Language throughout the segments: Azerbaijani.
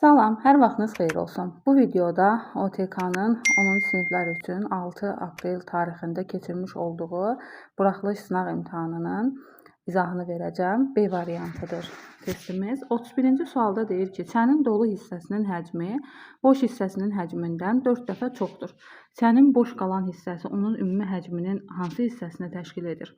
Salam, hər vaxtınız xeyir olsun. Bu videoda OTK-nın 10-cu siniflər üçün 6 aprel tarixində keçirmiş olduğu buraxılış sınaq imtahanının izahını verəcəm. B variantıdır testimiz. 31-ci sualda deyir ki, çənin dolu hissəsinin həcmi boş hissəsinin həcmindən 4 dəfə çoxdur. Çənin boş qalan hissəsi onun ümumi həcminin hansı hissəsini təşkil edir?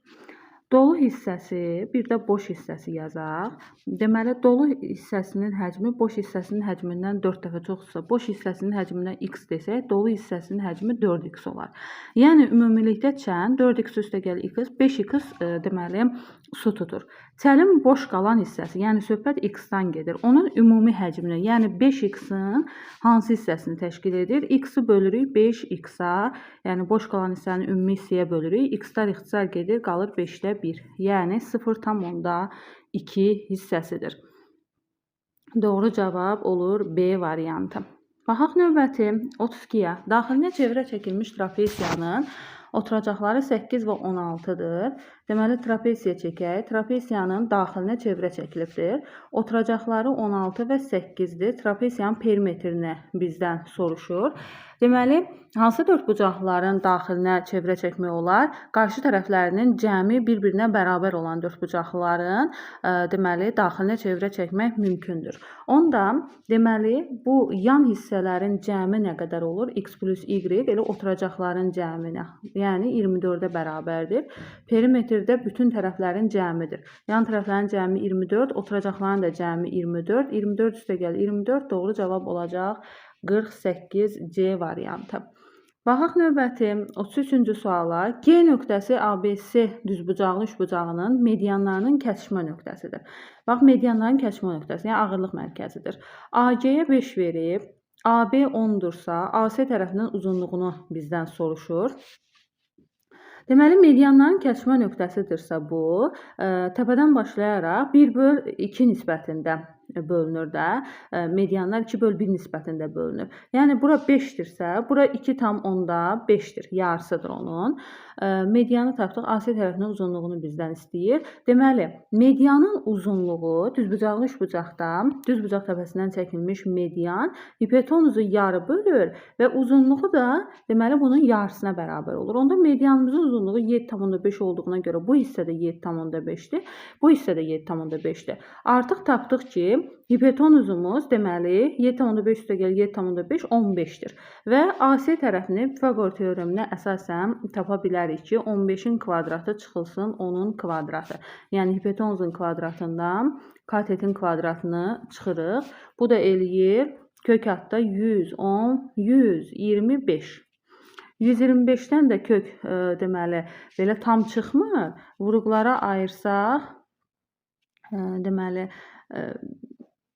Dolu hissəsi, bir də boş hissəsi yazaq. Deməli, dolu hissəsinin həcmi boş hissəsinin həcmindən 4 dəfə çoxdursa, boş hissəsinin həcmindən x desək, dolu hissəsinin həcmi 4x olar. Yəni, ümumilikdə çən 4x üstəgəl x, 5x deməli, su tutur. Çənin boş qalan hissəsi, yəni söhbət x-dan gedir. Onun ümumi həcmini, yəni 5x-in hansı hissəsini təşkil edir? X-i bölürük 5x-a, yəni boş qalan hissəni ümumi hissəyə bölürük. X-lar ixtisar gedir, qalır 5-də 1. Yəni 0,2 hissəsidir. Doğru cavab olur B variantı. Baxaq növbəti 32-yə. Daxilinə çevrə çəkilmiş trapesiyanın oturacaqları 8 və 16-dır. Deməli, trapesiya çəkək. Trapesiyanın daxilinə çevrə çəkilibdir. Oturacaqları 16 və 8-dir. Trapesiyanın perimetrini bizdən soruşur. Deməli, hansı dördbucaqların daxilinə çevrə çəkmək olar? Qarşı tərəflərinin cəmi bir-birinə bərabər olan dördbucaqların deməli, daxilinə çevrə çəkmək mümkündür. Onda, deməli, bu yan hissələrin cəmi nə qədər olur? X plus Y elə oturacaqların cəminə, yəni 24-ə bərabərdir. Perimetrdə bütün tərəflərin cəmidir. Yan tərəflərin cəmi 24, oturacaqların da cəmi 24. 24 üstəgəl 24 doğru cavab olacaq 48 C variantı. Baxaq növbəti 33-cü suala. G nöqtəsi ABC düzbucaqlı üçbucağının medianlarının kəsişmə nöqtəsidir. Bax, medianların kəsişmə nöqtəsi, yəni ağırlıq mərkəzidir. AG-yə 5 verib, AB 10-dursa, AC tərəfinin uzunluğunu bizdən soruşur. Deməli, medianların kəsişmə nöqtəsidirsə bu, təpədən başlayaraq 1 böl 2 nisbətində bölünür də. Medianlar 2 böl 1 nisbətində bölünür. Yəni, bura 5-dirsə, bura 2,5-dir. Yarısıdır onun. Medianı tapdıq. AC tərəfinin uzunluğunu bizdən istəyir. Deməli, medianın uzunluğu düzbucaqlı üçbucaqda, düzbucaq təpəsindən çəkilmiş median hipotenuzu yarı bölür və uzunluğu da deməli, bunun yarısına bərabər olur. Onda medianımızın uzunluğu 7,5 olduğuna görə bu hissə də 7,5-dir. Bu hissə də 7,5-dir. Artıq tapdıq ki, hipotenuzumuz deməli 7,5 üstəgəl 7,5 15-dir. Və AC tərəfini Pifaqor teoreminə əsasən tapa bilərik ki, 15-in kvadratı çıxılsın 10-un kvadratı. Yəni hipotenuzun kvadratından katetin kvadratını çıxırıq. Bu da eləyir kök adda 110, 125. 125-dən də kök deməli belə tam çıxmır. Vuruqlara ayırsaq deməli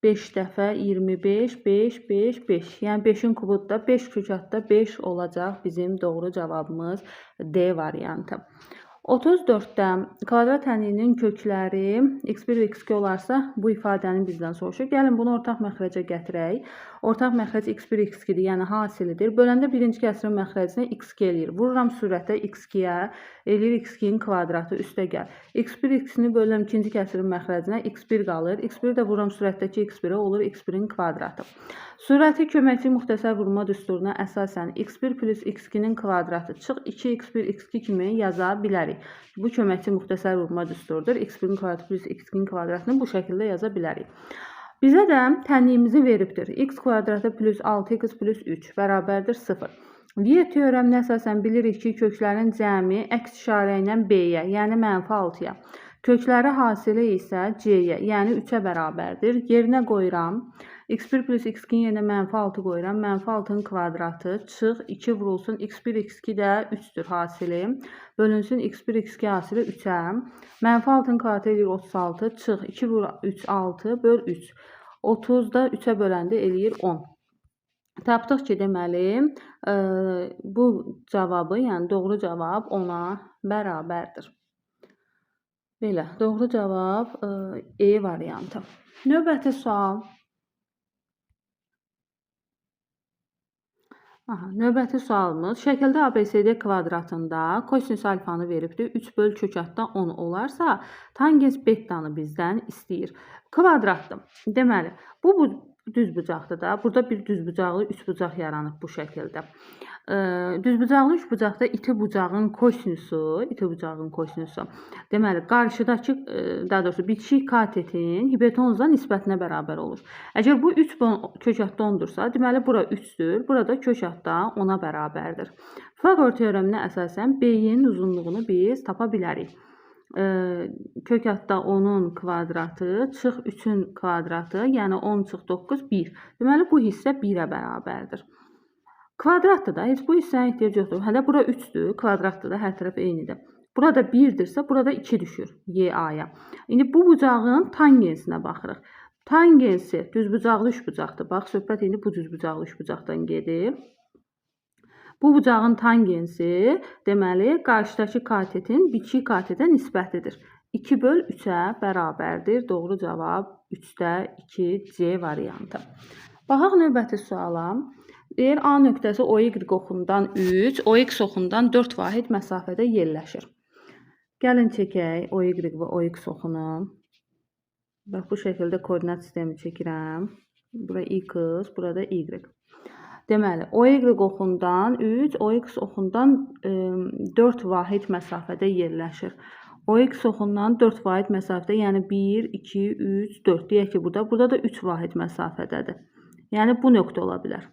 5 dəfə 25, 5, 5, 5. Yəni 5-in kubu da 5 kök adda 5 olacaq bizim doğru cavabımız D variantı. 34-də kvadrat tənliyinin kökləri x1 və x2 olarsa bu ifadəni bizdən soruşur. Gəlin bunu ortaq məxrəcə gətirək. Ortaq məxrəc x1, x2-dir, yəni hasilidir. Böləndə birinci kəsirin məxrəcinə x2 eləyir. Vururam sürətə x2-yə, eləyir x2-nin kvadratı üstə gəl. x1, x-ni bölürəm ikinci kəsirin məxrəcinə, x1 qalır. x1-i də vururam sürətdəki x1-ə, olur x1-in kvadratı. Sürəti köməkçi müxtəsər vurma düsturuna əsasən x1 plus x2-nin kvadratı çıx 2x1, x2 kimi yaza bilərik. Bu köməkçi müxtəsər vurma düsturudur. x1-in kvadratı plus x2-nin kvadratını bu şəkildə yaza bilərik. Bizə də tənliyimizi veribdir. X kvadratı plus 6x plus 3 bərabərdir 0. Viet teoreminə əsasən bilirik ki, köklərin cəmi əks işarə ilə B-yə, yəni mənfi 6-ya. Kökləri hasili isə C-yə, yəni 3-ə bərabərdir. Yerinə qoyuram. x1 plus x2-nin yerinə mənfi 6 qoyuram. Mənfi 6-nın kvadratı çıx 2 vurulsun. x1, x2 də 3-dür hasili. Bölünsün x1, x2 hasili 3-ə. Mənfi 6-nın kvadratı eləyir 36. Çıx 2 vur 3, 6 böl 3. 30-da 3-ə böləndə eləyir 10. Tapdıq ki, deməli, bu cavabı, yəni doğru cavab 10-a bərabərdir. Belə, doğru cavab E variantı. Növbəti sual. Aha, növbəti sualımız. Şəkildə ABCD kvadratında kosinüs alfanı veribdir. 3 böl kök adda 10 olarsa, tangens betanı bizdən istəyir. Kvadratdır. Deməli, bu Düz bucaqdır da. Burada bir düzbucaqlı üçbucaq yaranıb bu şəkildə. Düzbucaqlı üçbucaqda iti bucağın kosinusu, iti bucağın kosinusu. Deməli, qarşıdakı, daha doğrusu bitişik katetin hipotenuza nisbətinə bərabər olur. Əgər bu 3 kök altda 10-dursa, deməli bura 3-dür, burada kök altda 10-a bərabərdir. Pifaqor teoreminə əsasən B-nin uzunluğunu biz tapa bilərik. Kök altda 10-un kvadratı çıx 3-ün kvadratı, yəni 10 çıx 9, 1. Deməli, bu hissə 1-ə bərabərdir. Kvadratdır da, heç bu hissəyə ehtiyac yoxdur. Hələ bura 3-dür, kvadratdır da, hər tərəf eynidir. Burada 1-dirsə, burada 2 düşür YA-ya. İndi bu bucağın tangensinə baxırıq. Tangensi düzbucaqlı üçbucaqdır. Bax, söhbət indi bu düzbucaqlı üçbucaqdan gedir. Bu bucağın tangensi, deməli, qarşıdakı katetin bitişik katetə nisbətidir. 2 böl 3-ə bərabərdir. Doğru cavab 3-də 2 C variantı. Baxaq növbəti suala. Deyir, A nöqtəsi OY oxundan 3, OX oxundan 4 vahid məsafədə yerləşir. Gəlin çəkək OY və OX oxunu. Bax, bu şəkildə koordinat sistemi çəkirəm. Bura X, burada Y. Deməli, OY oxundan 3, OX oxundan 4 vahid məsafədə yerləşir. OX oxundan 4 vahid məsafədə, yəni 1, 2, 3, 4. Deyək ki, burada da 3 vahid məsafədədir. Yəni, bu nöqtə ola bilər.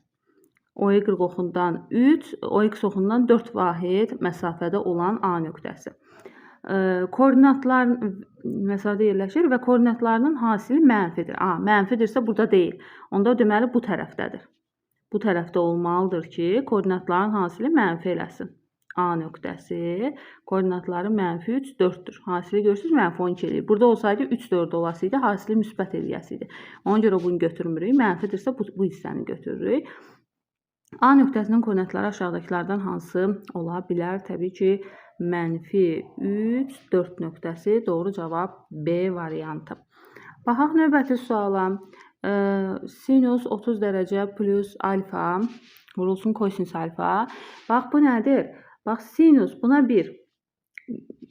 OY oxundan 3, OX oxundan 4 vahid məsafədə olan A nöqtəsi. Koordinatlar məsafədə yerləşir və koordinatlarının hasili mənfidir. A, mənfidirsə burada deyil. Onda deməli bu tərəfdədir. Bu tərəfdə olmalıdır ki, koordinatların hasili mənfi eləsin. A nöqtəsi koordinatları mənfi 3, 4-dür. Hasili görürsünüz, mənfi 12 eləyir. Burada olsaydı 3, 4 olasıydı, hasili müsbət eləyəsiydi. Ona görə bunu götürmürük. Mənfidirsə bu hissəni götürürük. A nöqtəsinin koordinatları aşağıdakılardan hansı ola bilər? Təbii ki, mənfi 3, 4 nöqtəsi. Doğru cavab B variantı. Baxaq növbəti suala. Sinus 30 dərəcə plus alfa vurulsun kosinus alfa. Bax, bu nədir? Bax, sinus buna bir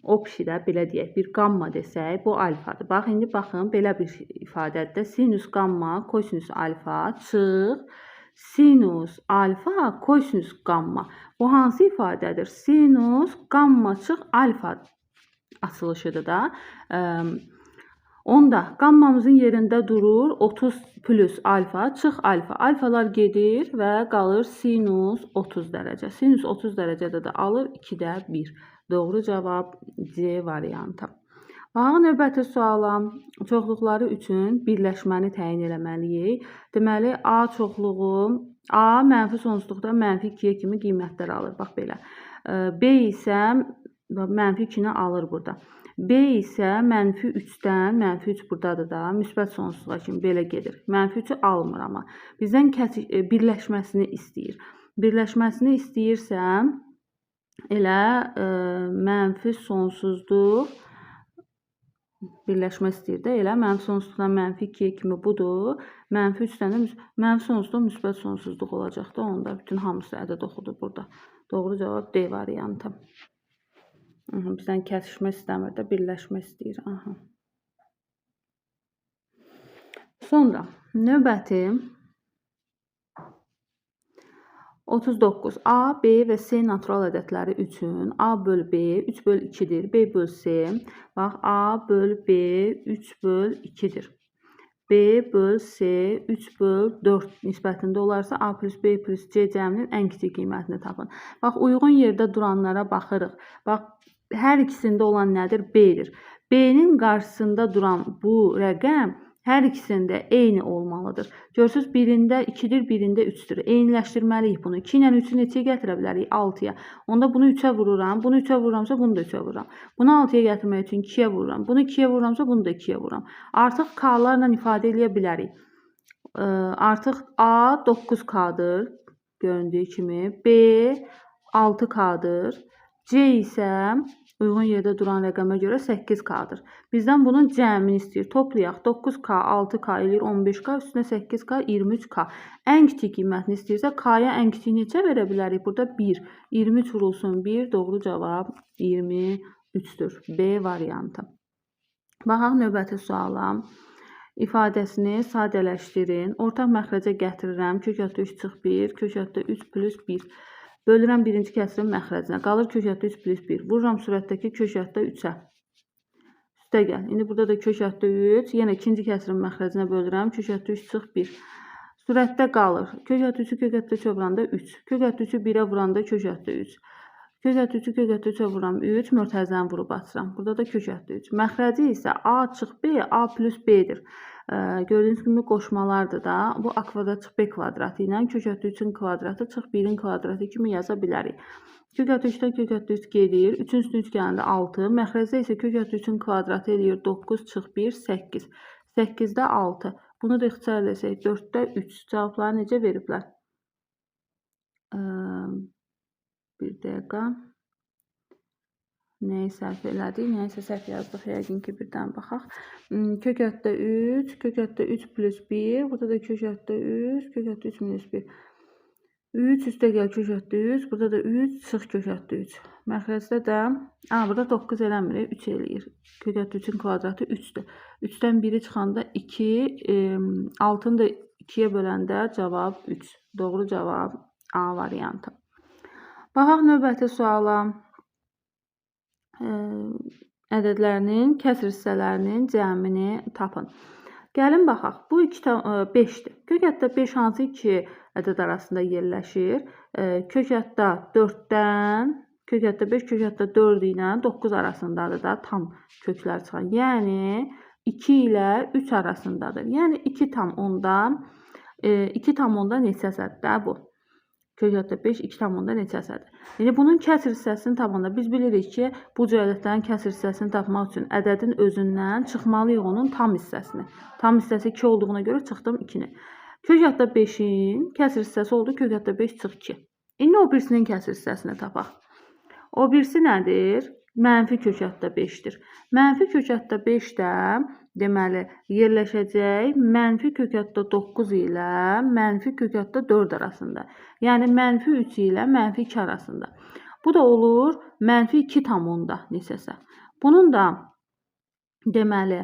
opşidə, belə deyək, bir qamma desək, bu alfadır. Bax, indi baxın, belə bir ifadədir də. Sinus qamma, kosinus alfa çıx sinus alfa, kosinus qamma. Bu hansı ifadədir? Sinus qamma çıx alfa açılışıdır da. Onda qammamızın yerində durur 30 plus alfa çıx alfa. Alfalar gedir və qalır sinus 30 dərəcə. Sinus 30 dərəcədə də alır 2-də 1. Doğru cavab C variantı. Baxaq növbəti suala. Çoxluqları üçün birləşməni təyin eləməliyik. Deməli, A çoxluğu, A mənfi sonsuzluqda mənfi 2-yə kimi qiymətlər alır. Bax belə. B isə mənfi 2-ni alır burada. B isə mənfi 3-dən, mənfi 3 buradadır da, müsbət sonsuzluğa kimi belə gedir. Mənfi 3-ü almır amma. Bizdən birləşməsini istəyir. Birləşməsini istəyirsə, elə mənfi sonsuzluq birləşmə istəyir də, elə mənfi sonsuzluqdan mənfi 2-yə kimi budur. Mənfi 3-dən də mənfi sonsuzluq müsbət sonsuzluq olacaq da, onda bütün hamısı ədəd oxudur burada. Doğru cavab D variantı. Aha, bizdən kəsişmə istəmir də, birləşmə istəyir. Aha. Sonra növbəti 39. A, B və C natural ədədləri üçün A böl B 3 böl 2-dir. B böl C. Bax, A böl B 3 böl 2-dir. B böl C 3 böl 4 nisbətində olarsa A plus B plus C cəminin ən kiçik qiymətini tapın. Bax, uyğun yerdə duranlara baxırıq. Bax, hər ikisində olan nədir? B-dir. B-nin qarşısında duran bu rəqəm hər ikisində eyni olmalıdır. Görürsünüz, birində 2-dir, birində 3-dür. Eyniləşdirməliyik bunu. 2 ilə 3-ü neçəyə gətirə bilərik? 6-ya. Onda bunu 3-ə vururam. Bunu 3-ə vururamsa, bunu da 3-ə vururam. Bunu 6-ya gətirmək üçün 2-yə vururam. Bunu 2-yə vururamsa, bunu da 2-yə vururam. Artıq K-larla ifadə eləyə bilərik. Artıq A 9K-dır, göründüyü kimi. B 6K-dır. C isə uyğun yerdə duran rəqəmə görə 8K-dır. Bizdən bunun cəmini istəyir. Toplayaq. 9K, 6K eləyir 15K, üstünə 8K, 23K. Ən kiçik qiymətini istəyirsə, K-ya ən kiçik neçə verə bilərik? Burada 1. 23 vurulsun 1. Doğru cavab 23-dür. B variantı. Baxaq növbəti suala. İfadəsini sadələşdirin. Ortaq məxrəcə gətirirəm. Kök ətdə 3 çıx 1, kök ətdə 3 plus 1. Bölürəm birinci kəsirin məxrəcinə. Qalır kök ətdə 3 plus 1. Vururam sürətdəki kök ətdə 3-ə. Üstə gəl. İndi burada da kök ətdə 3. Yenə ikinci kəsirin məxrəcinə bölürəm. Kök ətdə 3 çıx 1. Sürətdə qalır. Kök ətdə 3-ü kök ətdə 3-ə vuranda 3. Kök ətdə 3-ü 1-ə vuranda kök ətdə 3. Kök ətdə 3-ü kök ətdə 3-ə vururam 3. Mörtəzəni vurub atıram. Burada da kök ətdə 3. Məxrəci isə A çıx B, A plus B-dir. Gördüyünüz kimi qoşmalardır da. Bu A kvadrat çıx B kvadratı ilə kök ətdə 3-ün kvadratı çıx 1-in kvadratı kimi yaza bilərik. Kök ətdə 3-dən kök ətdə 3 gedir. 3-ün üstünə 3 gələndə 6. Məxrəcdə isə kök ətdə 3-ün kvadratı eləyir 9 çıx 1, 8. 8-də 6. Bunu da ixtisar eləsək 4-də 3. Cavabları necə veriblər? Bir dəqiqə. Nəyi səhv elədik? Nəyisə səhv yazdıq. Yəqin ki, birdən baxaq. Kök ətdə 3, kök ətdə 3 plus 1. Burada da kök ətdə 3, kök ətdə 3 minus 1. 3 üstə gəl kök ətdə 3. Burada da 3 çıx kök ətdə 3. Məxrəcdə də, burada 9 eləmirik, 3 eləyir. Kök ətdə 3-ün kvadratı 3-dür. 3-dən 1-i çıxanda 2, 6-nı da 2-yə böləndə cavab 3. Doğru cavab A variantı. Baxaq növbəti suala. Ədədlərinin kəsr hissələrinin cəmini tapın. Gəlin baxaq. Bu 5-dir. Kök ətdə 5 hansı iki ədəd arasında yerləşir? Kök ətdə 4-dən, kök ətdə 5, kök ətdə 4 ilə 9 arasındadır da tam köklər çıxan. Yəni 2 ilə 3 arasındadır. Yəni 2 tam onda, 2 tam onda neçəsədir də bu? Kök ətdə 5, 2 tam onda neçəsədir? Yəni bunun kəsr hissəsini tapanda biz bilirik ki, bu cür ədədlərin kəsr hissəsini tapmaq üçün ədədin özündən çıxmalıyıq onun tam hissəsini. Tam hissəsi 2 olduğuna görə çıxdım 2-ni. Kök ətdə 5-in kəsr hissəsi oldu, kök ətdə 5 çıx 2. İndi o birisinin kəsr hissəsini tapaq. O birisi nədir? Mənfi kök ətdə 5-dir. Mənfi kök ətdə 5 də deməli yerləşəcək mənfi kök ətdə 9 ilə mənfi kök ətdə 4 arasında. Yəni mənfi 3 ilə mənfi 2 arasında. Bu da olur mənfi 2 tam onda neçəsə. Bunun da deməli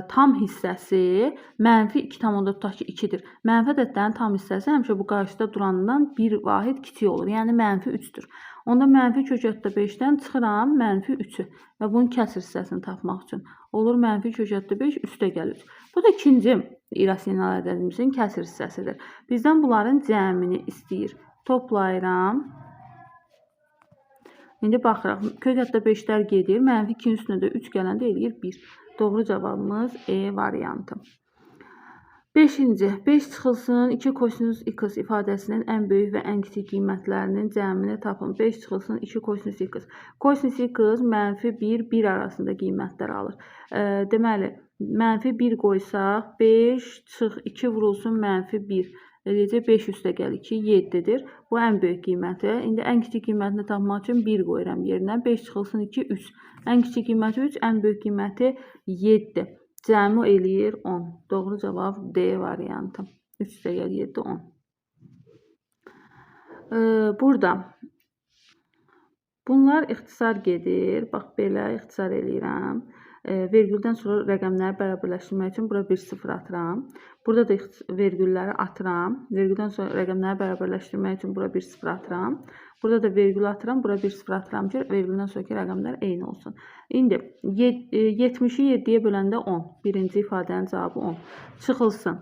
tam hissəsi mənfi 2 tam onda tutaq ki 2-dir. Mənfi ədədlərin tam hissəsi həmişə bu qarşıda durandan bir vahid kiçik olur. Yəni mənfi 3-dür. Onda mənfi kök ətdə 5-dən çıxıram mənfi 3-ü və bunun kəsr hissəsini tapmaq üçün. Olur mənfi kök ətdə 5 üstə gəl 3. Bu da ikinci irrasional ədədimizin kəsr hissəsidir. Bizdən bunların cəmini istəyir. Toplayıram. İndi baxırıq. Kök ətdə 5-lər gedir. Mənfi 2-nin üstünə də 3 gələndə eləyir 1. Doğru cavabımız E variantı. 5-ci. 5 çıxılsın 2 kosinus x ifadəsinin ən böyük və ən kiçik qiymətlərinin cəmini tapın. 5 çıxılsın 2 kosinus x. Kosinus x mənfi 1, 1 arasında qiymətlər alır. Deməli, mənfi 1 qoysaq, 5 çıx 2 vurulsun mənfi 1. Eləyəcək 5 üstə gəl 2, 7-dir. Bu ən böyük qiyməti. İndi ən kiçik qiymətini tapmaq üçün 1 qoyuram yerinə. 5 çıxılsın 2, 3. Ən kiçik qiyməti 3, ən böyük qiyməti 7. Cəmi eləyir 10. Doğru cavab D variantı. 3 üstə gəl 7, 10. Burada bunlar ixtisar gedir. Bax, belə ixtisar eləyirəm. Vergüldən sonra rəqəmləri bərabərləşdirmək üçün bura bir sıfır atıram. Burada da vergülləri atıram. Vergüldən sonra rəqəmləri bərabərləşdirmək üçün bura bir sıfır atıram. Burada da vergül atıram, bura bir sıfır atıram ki, vergüldən sonraki rəqəmlər eyni olsun. İndi 70-i 7-yə böləndə 10. Birinci ifadənin cavabı 10. Çıxılsın.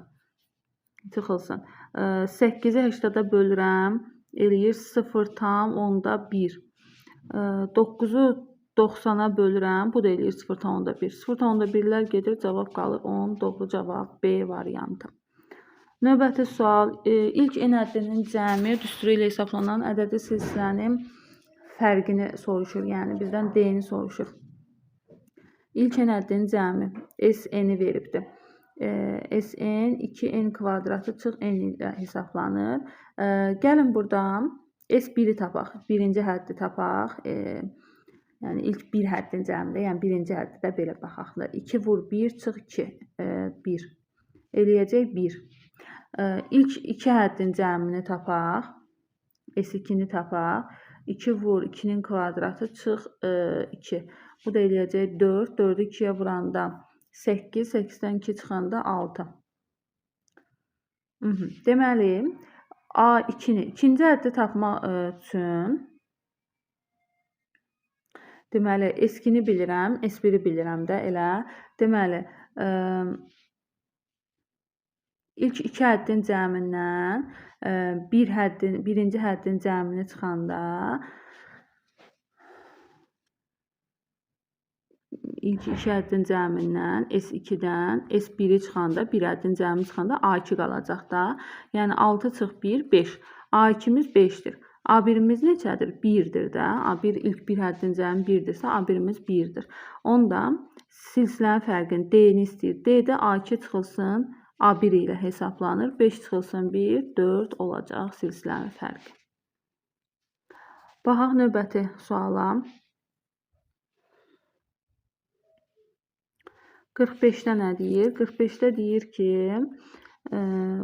Çıxılsın. 8-i 80-ə bölürəm. Eləyir 0,1. 9-u 90-a bölürəm. Bu da eləyir 0,1. 0,1-lər gedir. Cavab qalır 10. Doğru cavab B variantı. Növbəti sual. İlk n ədədinin cəmi düsturu ilə hesablanan ədədi silsilənin fərqini soruşur. Yəni bizdən D-ni soruşur. İlk n ədədinin cəmi SN-i veribdir. SN 2n kvadratı çıx n ilə hesablanır. Gəlin buradan S1-i tapaq. Birinci həddi tapaq. Yəni ilk bir həddin cəmində, yəni birinci həddi də belə baxaq da. 2 vur 1 çıx 2, 1. Eləyəcək 1. İlk iki həddin cəmini tapaq. S2-ni tapaq. 2 vur 2-nin kvadratı çıx 2. Bu da eləyəcək 4. 4-ü 2-yə vuranda 8, 8-dən 2 çıxanda 6. Deməli, A2-ni, ikinci həddi tapmaq üçün, deməli, S2-ni bilirəm, S1-i bilirəm də elə. Deməli, ilk iki həddin cəmindən birinci həddin cəmini çıxanda ilk iki həddin cəmindən S2-dən S1-i çıxanda, bir həddin cəmi çıxanda A2 qalacaq da. Yəni 6 çıx 1, 5. A2-miz 5-dir. A1-imiz neçədir? 1-dir də. A1 ilk bir həddin cəmi 1-dirsə, A1-imiz 1-dir. Onda silsilənin fərqini D-ni istəyir. D-də A2 çıxılsın A1 ilə hesablanır. 5 çıxılsın 1, 4 olacaq silsilənin fərqi. Baxaq növbəti suala. 45-də nə deyir? 45-də deyir ki,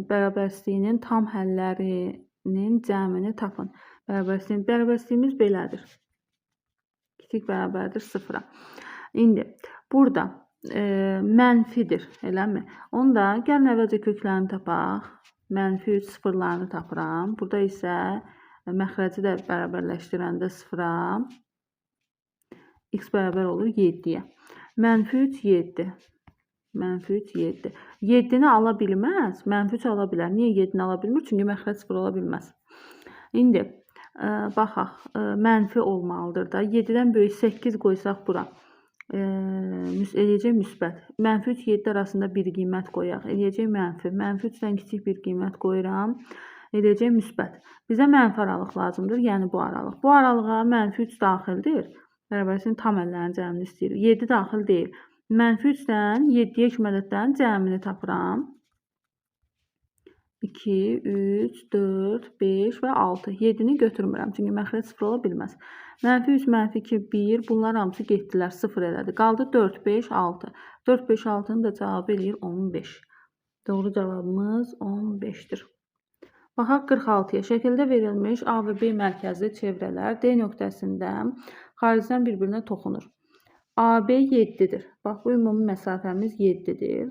bərabərsizliyinin tam həllərinin cəmini tapın. Bərabərsizliyimiz belədir. Kiçik bərabərdir 0-a. İndi burada mənfidir, eləmi? Onda gəlin əvvəlcə köklərini tapaq. Mənfi 3 sıfırlarını tapıram. Burada isə məxrəci də bərabərləşdirəndə 0-a x bərabər olur 7-yə. Mənfi 3, 7. Mənfi 3, 7. 7-ni ala bilməz. Mənfi 3 ala bilər. Niyə 7-ni ala bilmir? Çünki məxrəc 0 ola bilməz. İndi baxaq. Mənfi olmalıdır da. 7-dən böyük 8 qoysaq bura. Eləyəcək müsbət. Mənfi 3, 7 arasında bir qiymət qoyaq. Eləyəcək mənfi. Mənfi 3-dən kiçik bir qiymət qoyuram. Eləyəcək müsbət. Bizə mənfi aralıq lazımdır. Yəni bu aralıq. Bu aralığa mənfi 3 daxildir. Bərabərsizliyin tam əllərinin cəmini istəyir. 7 daxil deyil. Mənfi 3-dən 7-yə kimi ədədlərin cəmini tapıram. 2, 3, 4, 5 və 6. 7-ni götürmürəm. Çünki məxrəc 0 ola bilməz. Mənfi 3, mənfi 2, 1. Bunlar hamısı getdilər. 0 elədi. Qaldı 4, 5, 6. 4, 5, 6-nın da cavabı eləyir 15. Doğru cavabımız 15-dir. Baxaq 46-ya. Şəkildə verilmiş A və B mərkəzli çevrələr D nöqtəsində xaricdən bir-birinə toxunur. AB 7-dir. Bax, bu ümumi məsafəmiz 7-dir.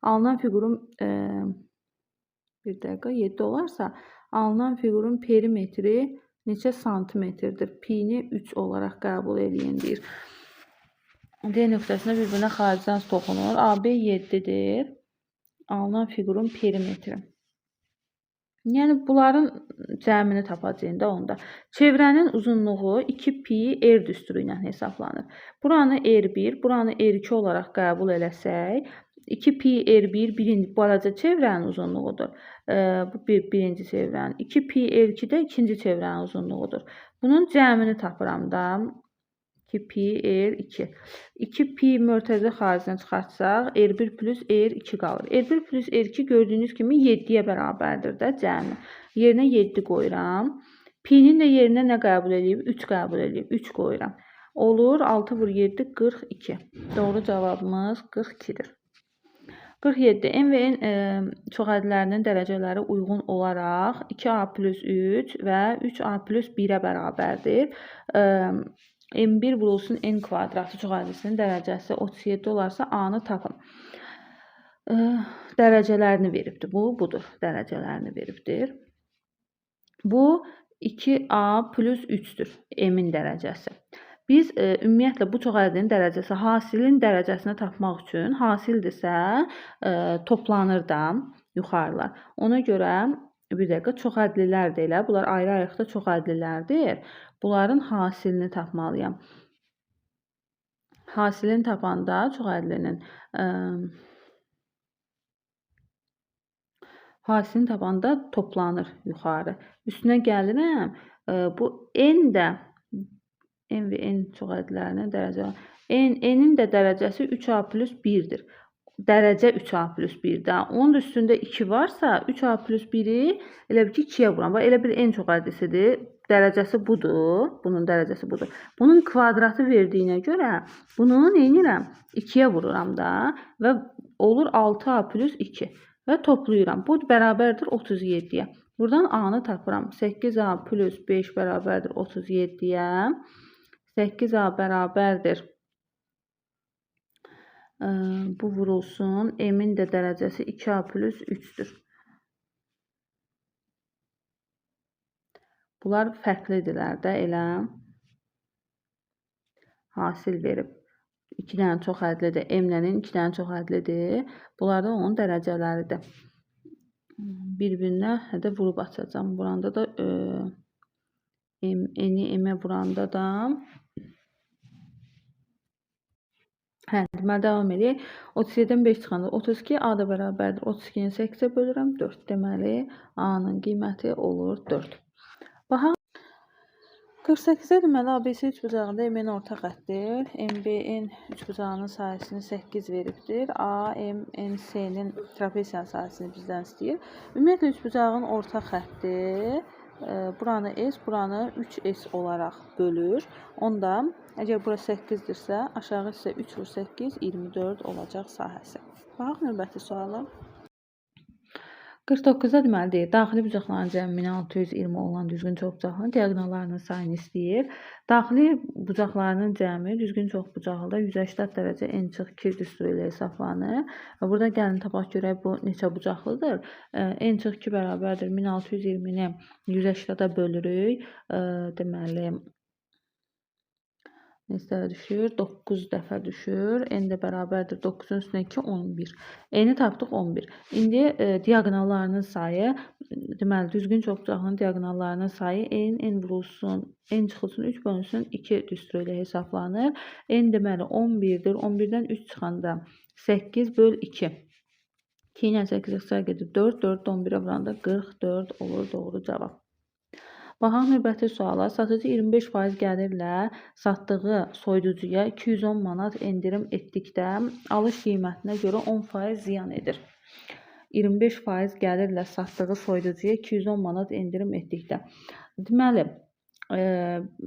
Alınan fiqurun bir dəqiqə 7 olarsa, alınan fiqurun perimetri neçə santimetrdir? Pi-ni 3 olaraq qəbul eləyin deyir. D nöqtəsində bir-birinə xaricdən toxunur. AB 7-dir. Alınan fiqurun perimetri. Yəni, bunların cəmini tapacağıq da onda. Çevrənin uzunluğu 2pi r düsturu ilə hesablanır. Buranı R1, buranı R2 olaraq qəbul eləsək, 2pi R1 birinci balaca çevrənin uzunluğudur. Bu birinci çevrənin. 2pi R2 də ikinci çevrənin uzunluğudur. Bunun cəmini tapıram da. 2pi R2. 2pi mörtəzə xaricinə çıxartsaq, R1 plus R2 qalır. R1 plus R2 gördüyünüz kimi 7-yə bərabərdir də cəmi. Yerinə 7 qoyuram. Pi-nin də yerinə nə qəbul eləyib? 3 qəbul eləyib. 3 qoyuram. Olur 6 vur 7, 42. Doğru cavabımız 42-dir. 47. M və N çoxədlərinin dərəcələri uyğun olaraq 2A plus 3 və 3A plus 1-ə bərabərdir. M1 vurulsun N kvadratı çoxədlisinin dərəcəsi 37 olarsa A-nı tapın. Dərəcələrini veribdir. Bu, budur. Dərəcələrini veribdir. Bu 2A plus 3-dür. M-in dərəcəsi. Biz ümumiyyətlə bu çoxədlinin dərəcəsi, hasilin dərəcəsini tapmaq üçün hasildirsə toplanır da yuxarılar. Ona görə bir dəqiqə çoxədlilər də elə. Bunlar ayrı-ayrılıqda çoxədlilərdir. Bunların hasilini tapmalıyam. Hasilini tapanda çoxədlinin hasilini tapanda toplanır yuxarı. Üstünə gəlirəm. Bu N də N və N çoxədlərinin dərəcə. N-in də dərəcəsi 3A plus 1-dir. Dərəcə 3A plus 1-dir. Onun da üstündə 2 varsa 3A plus 1-i elə bil ki 2-yə vuram. Bax, elə bir N çoxədlisidir. Dərəcəsi budur. Bunun dərəcəsi budur. Bunun kvadratı verdiyinə görə bunu neynirəm? 2-yə vururam da və olur 6A plus 2 və toplayıram. Bu bərabərdir 37-yə. Buradan A-nı tapıram. 8A plus 5 bərabərdir 37-yə. 8A bərabərdir Bu vurulsun. M-in də dərəcəsi 2A plus 3-dür. Bunlar fərqlidirlər də elə. Hasil verib. 2 dənə çox hədlidir. M-lərin 2 dənə çox hədlidir. Bunlar da onun dərəcələridir. Bir-birinə də vurub açacağam. Buranda da N-i M-ə vuranda da deməli, davam edək. 37-dən 5 çıxanda 32, A da bərabərdir. 32-ni 8-ə bölürəm, 4. Deməli, A-nın qiyməti olur 4. Baxaq. 48-də deməli, ABC üçbucağında MN orta xətdir. MBN üçbucağının sahəsini 8 veribdir. AMNC-nin trapesiyanın sahəsini bizdən istəyir. Ümumiyyətlə, üçbucağın orta xətti buranı S, buranı 3S olaraq bölür. Onda, əgər bura 8-dirsə, aşağı isə 3 vur 8, 24 olacaq sahəsi. Baxaq növbəti suala. 49-da deməli deyir, daxili bucaqların cəmi 1620 olan düzgün çoxbucaqlının diaqonallarının sayını istəyir. Daxili bucaqlarının cəmi düzgün çoxbucaqlıda 180 dərəcə n çıx 2 düsturu ilə hesablanır. Və burada gəlin tapaq görək bu neçə bucaqlıdır. N çıx 2 bərabərdir 1620-ni 180-a bölürük. Deməli, neçə dəfə düşür? 9 dəfə düşür. N də bərabərdir 9-un üstünə 2, 11. N-i tapdıq 11. İndi diaqonallarının sayı, deməli, düzgün çoxbucaqlının diaqonallarının sayı N, N vurulsun, N çıxılsın, 3 bölünsün, 2 düsturu ilə hesablanır. N deməli 11-dir. 11-dən 3 çıxanda 8 böl 2. 2 ilə 8 ixtisar gedib 4, 4 də 11-ə vuranda 44 olur doğru cavab. Baxaq növbəti suala. Satıcı 25% gəlirlə satdığı soyuducuya 210 manat endirim etdikdə alış qiymətinə görə 10% ziyan edir. 25% gəlirlə satdığı soyuducuya 210 manat endirim etdikdə. Deməli,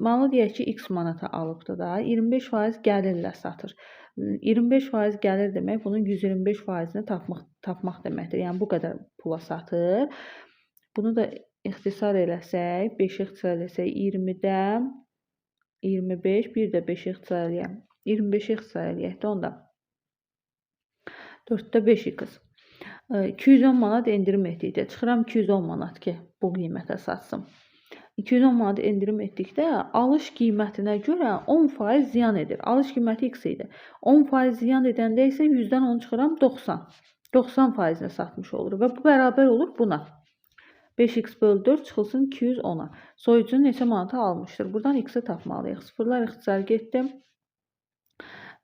malı deyək ki, x manata alıbdır da, 25% gəlirlə satır. 25% gəlir demək, bunun 125%-ni tapmaq deməkdir. Yəni, bu qədər pula satır. Bunu da ixtisar eləsək, 5 ixtisar eləsək, 20-də 25, bir də 5 ixtisar eləyək. 25 ixtisar eləyək də onda. 4-də 5x. 210 manat endirim etdikdə, çıxıram 210 manat ki, bu qiymətə satsın. 210 manat endirim etdikdə alış qiymətinə görə 10% ziyan edir. Alış qiyməti x idi. 10% ziyan edəndə isə 100-dən 10 çıxıram, 90. 90%-nə satmış olur və bu bərabər olur buna. 5x böl 4 çıxılsın 210-a. Soyucunu neçə manata almışdır? Buradan x-i tapmalıyıq. Sıfırlar ixtisar getdi.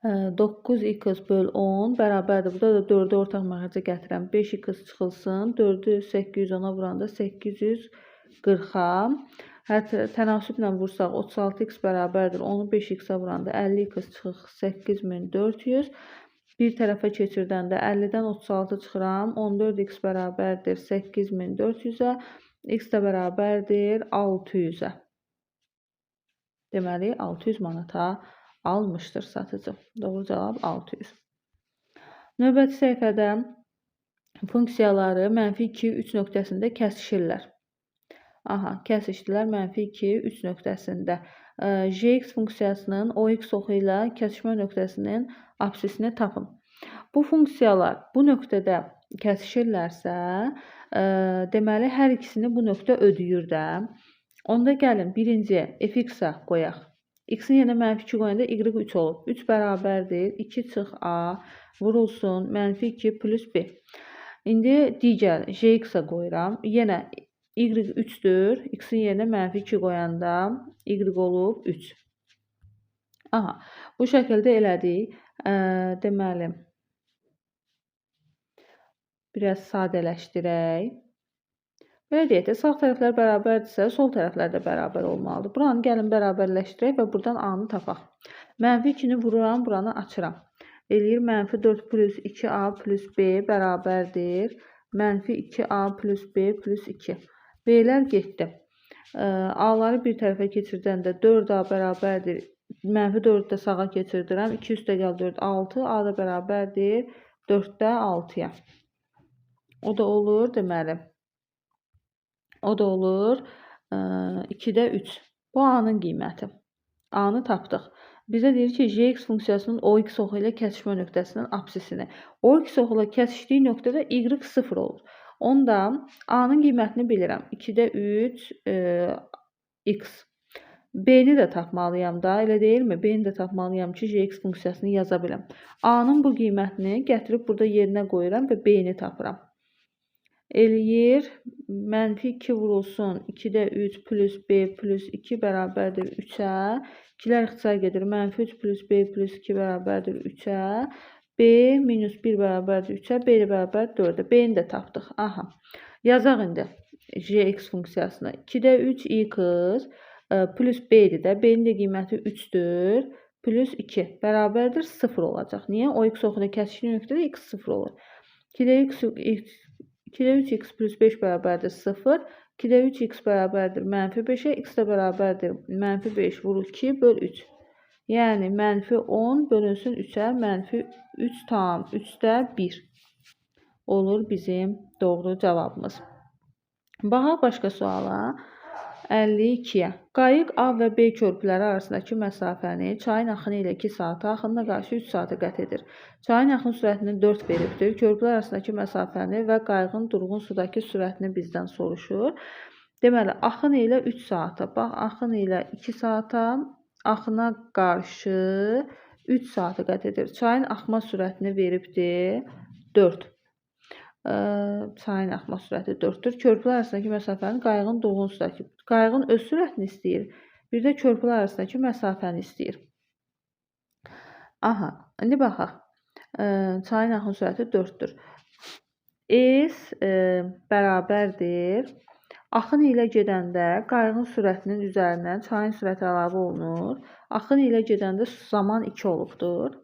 9x böl 10 bərabərdir. Burada da 4-ü ortaq məxrəcə gətirəm. 5x çıxılsın. 4-ü 810-a vuranda 840-a. Tənasüblə vursaq 36x bərabərdir. Onu 5x-a vuranda 50x çıxır 8400. Bir tərəfə keçirdəndə 50-dən 36 çıxıram. 14x bərabərdir 8400-ə. X də bərabərdir 600-ə. Deməli, 600 manata almışdır satıcı. Doğru cavab 600. Növbəti səhifədə funksiyaları -2, 3 nöqtəsində kəsişirlər. Aha, kəsişdilər -2, 3 nöqtəsində. Gx funksiyasının OX oxu ilə kəsişmə nöqtəsinin absisini tapın. Bu funksiyalar bu nöqtədə kəsişirlərsə, deməli, hər ikisini bu nöqtə ödəyir də. Onda gəlin, birinci fx-ə qoyaq. X-in yerinə -2 qoyanda y 3 olub. 3 bərabərdir. 2 çıx A vurulsun -2 plus B. İndi digər gx-ə qoyuram. Yenə y 3-dür. X-in yerinə -2 qoyanda y olub 3. Aha, bu şəkildə elədik. Deməli, biraz sadələşdirək. Belə deyək də, sağ tərəflər bərabərdirsə, sol tərəflər də bərabər olmalıdır. Buranı gəlin bərabərləşdirək və buradan A-nı tapaq. -2-ni vururam, buranı açıram. Eləyir -4 plus 2A plus B bərabərdir. -2A plus B plus 2. B-lər getdi. A-ları bir tərəfə keçirdəndə 4A bərabərdir. -4-ü də sağa keçirdirəm. 2 üstə gəl 4, 6. A da bərabərdir 4-də 6-ya. O da olur, deməli. O da olur 2-də 3. Bu A-nın qiyməti. A-nı tapdıq. Bizə deyir ki, gx funksiyasının OX oxu ilə kəsişmə nöqtəsinin absisini. OX oxu ilə kəsişdiyi nöqtədə y 0 olur. Onda A-nın qiymətini bilirəm. 2-də 3 x. B-ni də tapmalıyam da, elə deyilmi? B-ni də tapmalıyam ki, gx funksiyasını yaza biləm. A-nın bu qiymətini gətirib burada yerinə qoyuram və B-ni tapıram. Eləyir, mənfi 2 vurulsun, 2-də 3 plus B plus 2 bərabərdir 3-ə. 2-lər ixtisar gedir, mənfi 3 plus B plus 2 bərabərdir 3-ə. B minus 1 bərabərdir 3-ə, B ilə bərabər 4-ə. B-ni də tapdıq. Aha. Yazaq indi gx funksiyasını. 2-də 3 x plus B-dir də. B-nin də qiyməti 3-dür. Plus 2 bərabərdir 0 olacaq. Niyə? O x oxu ilə kəsişdiyi nöqtədə x 0 olur. 2-də 3x plus 5 bərabərdir 0. 2-də 3x bərabərdir mənfi 5-ə. X də bərabərdir mənfi 5 vurur 2 böl 3. Yəni, mənfi 10 bölünsün 3-ə, mənfi 3,3-də 1 olur bizim doğru cavabımız. Baxaq başqa suala. 52-yə. Qayıq A və B körpüləri arasındakı məsafəni çayın axını ilə 2 saata, axınına qarşı 3 saata qət edir. Çayın axın sürətini 4 veribdir. Körpülər arasındakı məsafəni və qayığın durğun sudakı sürətini bizdən soruşur. Deməli, axın ilə 3 saata, bax, axın ilə 2 saata, axına qarşı 3 saata qət edir. Çayın axma sürətini veribdir 4. Çayın axma sürəti 4-dür. Körpülər arasındakı məsafəni qayığın durğun sudakı. Qayığın öz sürətini istəyir. Bir də körpülər arasındakı məsafəni istəyir. Aha, indi baxaq. Çayın axın sürəti 4-dür. S bərabərdir. Axın ilə gedəndə qayığın sürətinin üzərindən çayın sürəti əlavə olunur. Axın ilə gedəndə zaman 2 olubdur.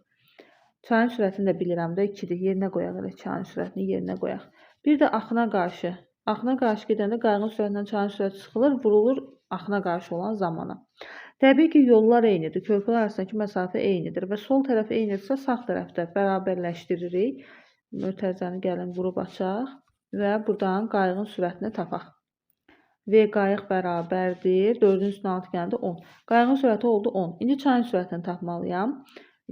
Çayın sürətini də bilirəm də 2-dir. Yerinə qoyaq elə çayın sürətini yerinə qoyaq. Bir də axına qarşı. Axına qarşı gedəndə qayığın sürətindən çayın sürəti çıxılır, vurulur axına qarşı olan zamana. Təbii ki, yollar eynidir. Körpülər arasındakı məsafə eynidir və sol tərəf eynidirsə sağ tərəfdə bərabərləşdiririk. Mötərizəni gəlin vurub açaq və buradan qayığın sürətini tapaq. V qayıq bərabərdir. 4-ün üstünə 6 gələndə 10. Qayığın sürəti oldu 10. İndi çayın sürətini tapmalıyam.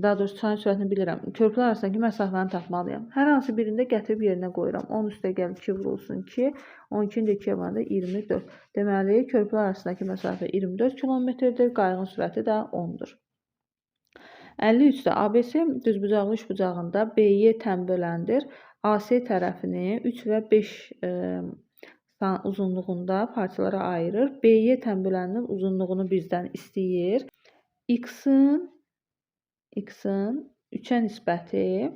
Daha doğrusu çayın sürətini bilirəm. Körpülər arasındakı məsafəni tapmalıyam. Hər hansı birində gətirib yerinə qoyuram. 10 üstə gəl 2 vurulsun 2. 12-ni də 2-yə vuranda 24. Deməli, körpülər arasındakı məsafə 24 kilometrdir. Qayığın sürəti də 10-dur. 53-də ABC düzbucaqlı üçbucağında BY tənböləndir. AC tərəfini 3 və 5 uzunluğunda parçalara ayırır. BY tənböləninin uzunluğunu bizdən istəyir. X-in 3-ə nisbəti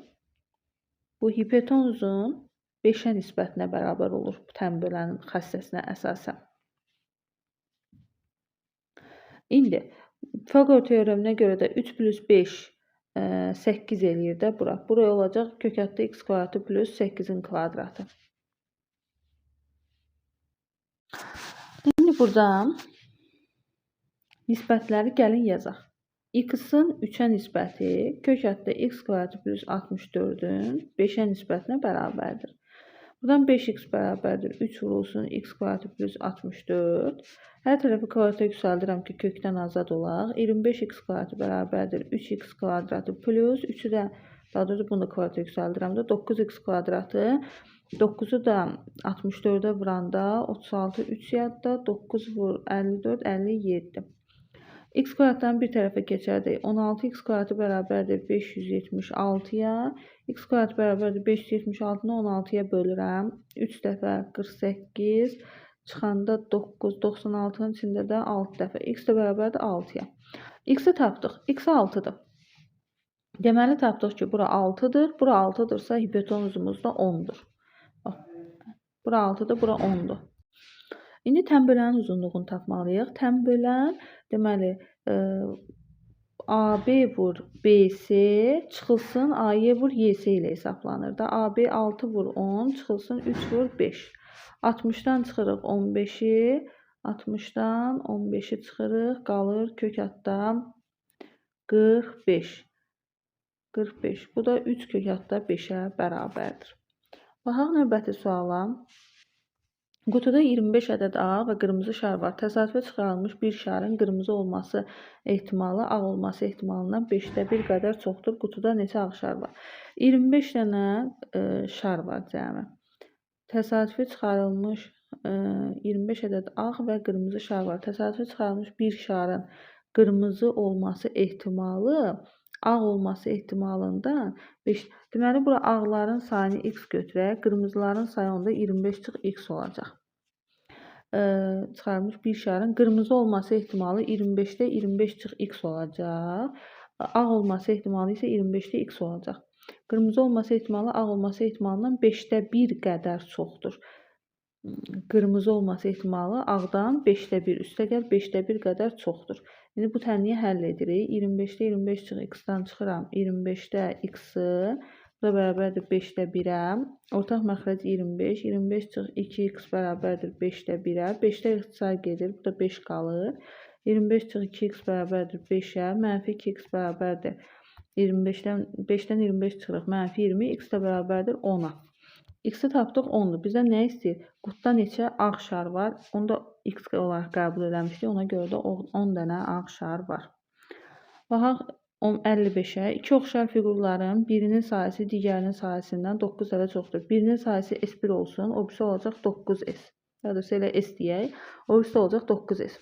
bu hipotenuzun 5-ə nisbətinə bərabər olur bu tənbölənin xassəsinə əsasən. İndi Pifaqor teoreminə görə də 3 plus 5 8 eləyir də bura. Buraya olacaq kök adda x kvadratı plus 8-in kvadratı. İndi buradan nisbətləri gəlin yazaq. X-in 3-ə nisbəti kök adda x kvadratı plus 64-ün 5-ə nisbətinə bərabərdir. Buradan 5x bərabərdir 3 vurulsun x kvadratı plus 64. Hər tərəfi kvadrata yüksəldirəm ki, kökdən azad olaq. 25x kvadratı bərabərdir 3x kvadratı plus 3-ü də, daha doğrusu bunu da kvadrata yüksəldirəm də 9x kvadratı 9-u da 64-ə vuranda 36 3 yadda 9 vur 54 57. X kvadratdan bir tərəfə keçərdik. 16x kvadratı bərabərdir 576-ya. X kvadratı bərabərdir 576-nı 16-ya bölürəm. 3 dəfə 48, çıxanda 9, 96-nın içində də 6 dəfə. X də bərabərdir 6-ya. X-i tapdıq. X 6-dır. Deməli, tapdıq ki, bura 6-dır. Bura 6-dırsa, hipotenuzumuz da 10-dur. Bura 6-dır, bura 10-dur. İndi tənbölənin uzunluğunu tapmalıyıq. Tənbölən, deməli, AB vur BC çıxılsın AY vur YC ilə hesablanır da. AB 6 vur 10 çıxılsın 3 vur 5. 60-dan çıxırıq 15-i, 60-dan 15-i çıxırıq, qalır kök adda 45. 45. Bu da 3 kök adda 5-ə bərabərdir. Baxaq növbəti suala. Qutuda 25 ədəd ağ və qırmızı şar var. Təsadüfə çıxarılmış bir şarın qırmızı olması ehtimalı ağ olması ehtimalından 5-də 1 qədər çoxdur. Qutuda neçə ağ şar var? 25 dənə şar var cəmi. Təsadüfi çıxarılmış 25 ədəd ağ və qırmızı şar var. Təsadüfi çıxarılmış bir şarın qırmızı olması ehtimalı ağ olması ehtimalından 5. Deməli, bura ağların sayını x götürək, qırmızıların sayı onda 25 çıx x olacaq. Çıxarılmış bir şarın qırmızı olması ehtimalı 25-də 25 çıx x olacaq. Ağ olması ehtimalı isə 25-də x olacaq. Qırmızı olması ehtimalı ağ olması ehtimalından 5-də 1 qədər çoxdur. Qırmızı olması ehtimalı ağdan 5-də 1 üstəgəl 5-də 1 qədər çoxdur. İndi bu tənliyi həll edirik. 25-də 25 çıx x-dan çıxıram. 25-də x-i bu da bərabərdir 5-də 1-ə. Ortaq məxrəc 25. 25 çıx 2x bərabərdir 5-də 1-ə. 5-də ixtisar gedir. Bu da 5 qalır. 25 çıx 2x bərabərdir 5-ə. Mənfi 2x bərabərdir 5-dən 25 çıxırıq. Mənfi 20. X də bərabərdir 10-a. X-i tapdıq 10-dur. Bizdən nə istəyir? Qutuda neçə ağ şar var? Onu da X olaraq qəbul eləmişdik. Ona görə də 10 dənə ağ şar var. Baxaq 55-ə. İki oxşar fiqurların birinin sahəsi digərinin sahəsindən 9 dəfə çoxdur. Birinin sahəsi S1 olsun, o birisi olacaq 9S. Ya da elə S deyək. O birisi olacaq 9S.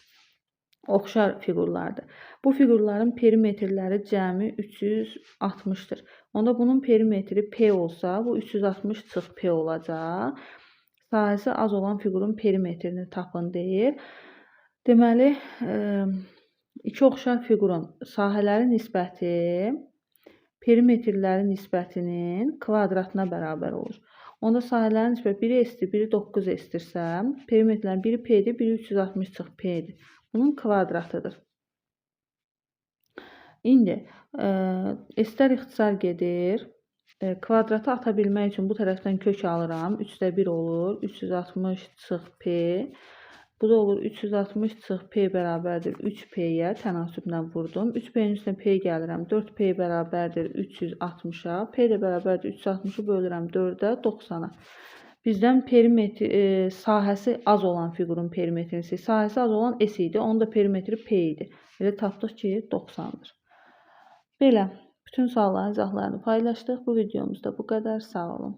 Oxşar fiqurlardır. Bu fiqurların perimetrləri cəmi 360-dır. Onda bunun perimetri P olsa, bu 360 çıx P olacaq. Sahəsi az olan fiqurun perimetrini tapın deyir. Deməli, iki oxşar fiqurun sahələri nisbəti perimetrlərin nisbətinin kvadratına bərabər olur. Onda sahələrin nisbəti biri S-dir, biri 9S-dirsə, perimetrlərin biri P-dir, biri 360 çıx P-dir. Bunun kvadratıdır. İndi S-lər ixtisar gedir. Kvadratı ata bilmək üçün bu tərəfdən kök alıram. 3-də 1 olur. 360 çıx P. Bu da olur 360 çıx P bərabərdir 3P-yə. Tənasüblə vurdum. 3P-nin üstünə P gəlirəm. 4P bərabərdir 360-a. P də bərabərdir 360-ı bölürəm 4-ə, 90-a. Bizdən perimetri, sahəsi az olan fiqurun perimetrini istəyir. Sahəsi az olan S idi. Onun da perimetri P idi. Elə tapdıq ki, 90-dır. Belə, bütün sualların izahlarını paylaşdıq. Bu videomuzda bu qədər. Sağ olun.